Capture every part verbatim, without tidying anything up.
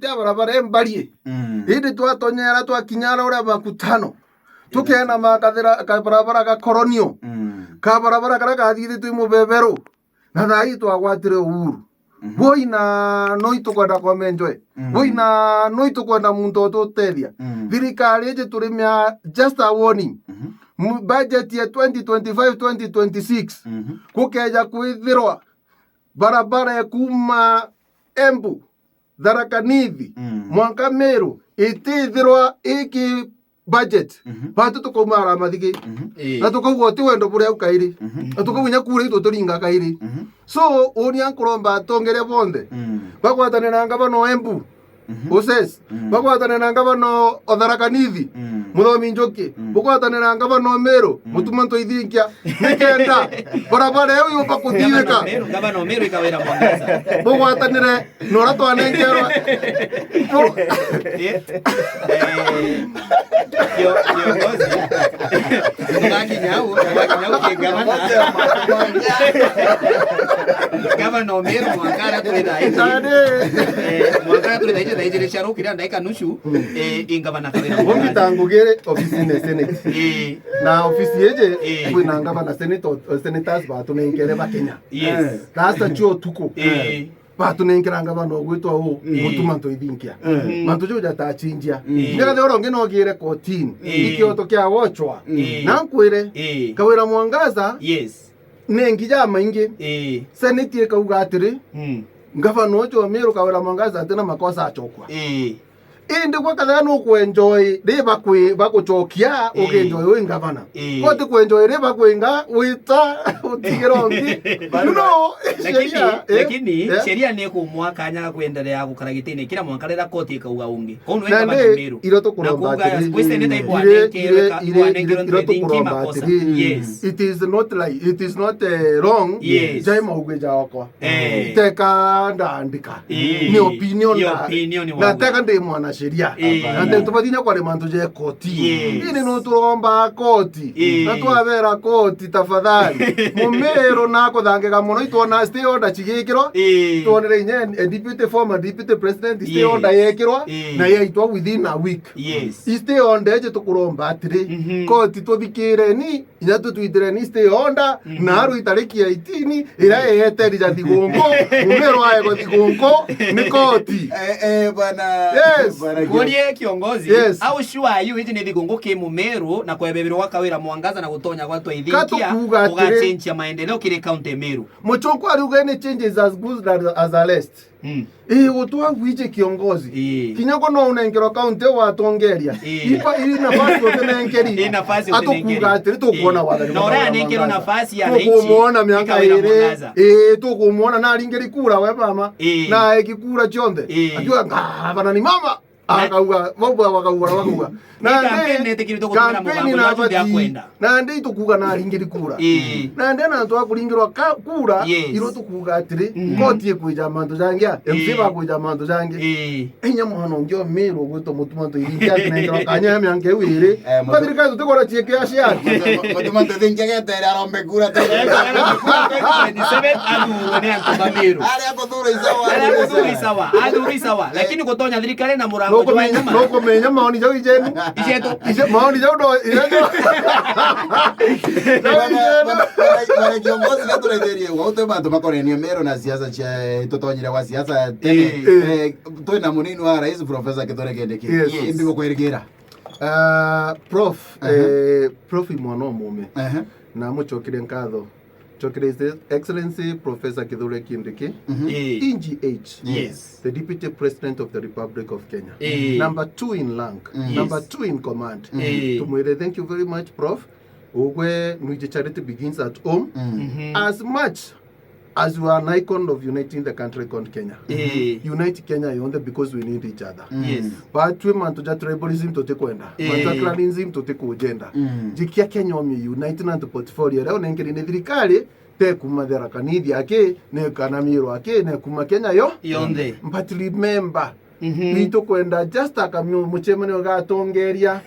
ya barabara embarie. Mm. Indi twatonyera twakinya ara uria makutano. Tukeena makathira kabarabara ga Koronio. Mm. Kabarabara karia kathithitwe i mubeberu. Na thaa ii twagwatire Uhuru. Mhm. Boi na no itukwenda komenjwe. Mm. Boi na no itukwenda muntu ututethia. Mm. Thirikari iji turimia, just a warning. Mhm. Mu-, budget ya twenty twenty-five, twenty twenty-six. Mhm. Gukeja kwithirwa barabara ya kuuma Embu, Tharaka Nithi, Mm. mwanka Meru, itithirwa iki budget. Mhm. Batu tukauma ara mathigi. Mhm. Ii. Na tukauga uti wendo buria au kairi. Mhm. Na tukauga inya kura itu turinga kairi. Mhm. So, uria nkuromba atongeria bonthe. Mm. Bagwatane na ngavana o Embu. Mhm. Moses. Mm. Bagwatane na ngavana o Tharaka Nithi. Mm. Muthomi Njuki. Mm. Bugwatane na ngavana o Meru. Mm. Mutuma Ntoithinkia. Nikenda barabara iu yumba kuthithika. Ngavana o Meru, ngavana o Meru i Kawira Mwangaza. Bugwatanire na uria twanengerwa. Bu- Eh, eh, kio-, kiongozi. Tugakinya au, tugakinya au ki ngavana. Ngavana o Meru mwanka aria turi thaa iji. Andi. Eh, mwanka aria turi thaa iji, thaa ijiri cia rukiri na ndaika nusu, eh, i ngavana Kawira Mwangaza. Umbi ta ngugire ofisine Senate. Eh. Na ofisi iji, Eh. kwina ngavana senator, senators batunengere ba Kenya. Yes. Thaa cia utuku. Eh. Batunenkera ngavana ugwitwa u, Eh. Mutuma Ntoithinkia. Mhm. Mantu jau jatachinjia. Eh. Ndikathira uria ungi nogire kotini. Eh. Ikioto kia wochwa. Eh. Na nkwire, Eh. Kawira Mwangaza, Yes. nengi jamaingi. Eh. Senate ikauga atiri, Mm. ngavana uju wa Meru Kawira Mwangaza atina makosa achokwa. Eh. Indi gwe kathira nukwenjoy, ri bakwi-, bagucokia, Ii. ukenjoy wi ngavana. Ii. Gwe ti kwenjoy, ri bakwinga, wita, utigira ungi. No, Lakini, sheria, eh, lakini eh. sheria ni ikumwa kanya ga kwendelea gukara gitine kira mwanka rira koti ikauga ungi. Kou nwe Na ngavana ndi, Meru. iro tukuromba Na kuuga, atiri, kwi seneta ire, ibwanenkerwe ire, ka-, ire, bwanenkerwe ire, iro Ntoithinki tukuromba makosa. atiri, Yes. it is not like, it is not, eh, wrong. Yes. Jai mauge jaokwa. Eh. Teka ndaandika. Eh. Ni opinion Ni na, opinion na wawe. Teka ndi mwanasheria. Eh. Na nde tubatinya kwari mantu ja koti. Yes. Ini no turomba koti. Eh. Na twabera koti tafadhali. Mumero na kuthangika muno itwona stay order chigikirwa. Eh. Twonere inye, eh, deputy, former deputy president stay Yes. order yekirwa. Eh. Na yaitwa within a week. Yes. Stay order eje tukuromba atiri. Mhm. Koti tuthikire ni Inya tutwitire ni stay order, Mhm. na aru itariki ya itini, ira eeteri ja thigunku, Mumeru aegwa thigunku, ni koti. Eh, eh, bana, Yes. bana, Kurie kiongozi, Yes. how sure are you iji ni thigunku ki Mumeru na kwebebirwa gwa Kawira Mwangaza na gutonya gwa Ntoithinkia Katukuuga atiri- ugachenjia maendeleo kiri county Meru? Muchunku ariuga any changes as good as, as arrest. Mm. Ii, gutwa gwiji kiongozi. Ii. Kinya ko no unenkerwa kaunti watongeria. Ii. Ipa ii nafasi utinenkeri. Ii nafasi utinenkeri. Atukuuga atiri, tukuona Ii. wathani Na mwa uria Kawira anenkerwa Mwangaza. nafasi ya wananchi, Tukumuona ni miaka Kawira iri. Mwangaza. Ii, tukumuona na aringiri kura we mama. Ii. Na eki kura chionthe. Ii. Akiuga, "Ngavana ni mama." Na Akauga, bau bau akauga, akauga. Ni Na campaign ndi, netikirite gutumira campaign mugambo na juju bati, akwenda. Na ndi tukuuga na aringiri kura. Ii. Na ndi na antu akuringirwa ka-, kura, Yes. iro tukuuga atiri, Mm. koti ikwija mantu jangi, M C Ii. bakwija mantu jangi. Ii. Inya mwana ungi o Miru ugwitwa Mutuma Ntoithinkia akinengerwa kanya ya mianka iu iri. Eh, Mutu- Kwa thirikari tutikora chieke aciari. Mutu-, Mutuma Ntoithinkia getere arombe kura tu. Twenty-seven athurwe ni antu ba Miru. Aria kuthura isawa, Aria athura kuthura isawa. isawa, athura isawa. Lakini gutonya thirikari na murango jwa Nukumenya, nyuma. nukumenya maoni jau ijenu. Ijetu. Ije, maoni jau no, ijetu. Bana, bana, bana, bana, kiongozi, na turetherie, wa utwe bantu makorenie Meru na siasa cia, tutonyire gwa siasa tene. Eh. Eh, twina munini wa rais, Professor Kithure Kindiki. Yes. Imbi gukwirigira? Ah, Prof, Aha. eh, Prof i mwana umume. Aha. Na muchokire nkatho. Chokire His Excellency Professor Kithure Kindiki, Mhm. Eh. E G H, Yes. the Deputy President of the Republic of Kenya. Eh. Number two in rank, Mm. number Yes. two in command. Eh. Tumwire thank you very much, Prof. Ugwe nwije charity begins at home. Mm. Mhm. As much as you are an icon of uniting the country called Kenya, Eh. unite Kenya yonthe because we need each other. Mm. Yes. Batwi mantu ja tribalism tutikwenda. Eh. Mantu ja clanism tutikujenda. Mm. Jikia Kenya omie unite na antu portfolio iria unenkeri ni thirikari, te kuma Tharaka Nithi aki, ne kana Miru aki, ne kuma Kenya yo. Yonthe. But remember, Mhm. Itukwenda just akamio mucemanio gatongeria.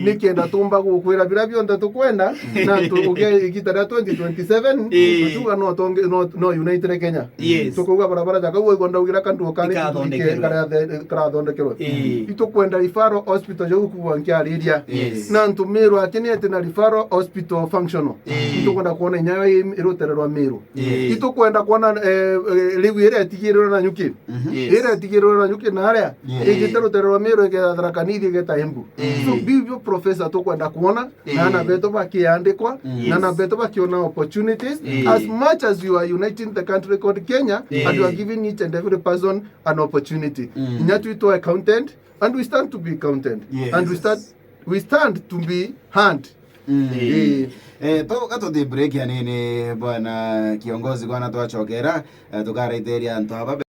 Nikenda tumba gukwira bira bionthe tukwenda, na tu-, uge igita ria twenty twenty-seven, Ii. Tukiuga no tonge-, no, no United Kenya. Yes. Tukuuga barabara ja kau igwa ndaugira kantu kari Ikathondekerwe. Kara-, karathondekerwe. Ii. Itukwenda referral hospital jau kuwa nkiariria. Yes. Na antu Meru akinete na referral hospital functional. Ii. Itukwenda kuona inyayo i-, irutererwa Meru. Ii. Itukwenda kuona, eh, eh, riu iria itigirirwe na nyuki. Mhm. Yes. Iria itigirirwe na nyuki na aria, Yes. igite rutere rwa Meru, igeta Tharaka Nithi, igeta Embu. Yes. So, biu bio professor tukwenda kuona, Yes. na ana betu bakiandikwa, Yes. na ana betu bakiona opportunities. Yes. As much as you are uniting the country called Kenya, Yes. and you are giving each and every person an opportunity. Mm. Inya twi twa accountant, and we stand to be accountant. Yes. And we stand, we stand to be hand. Mm. Eh. Eh, to, ka tuthi break anini, bwana kiongozi, bwana twachokera, eh, tukaraiteria antu aba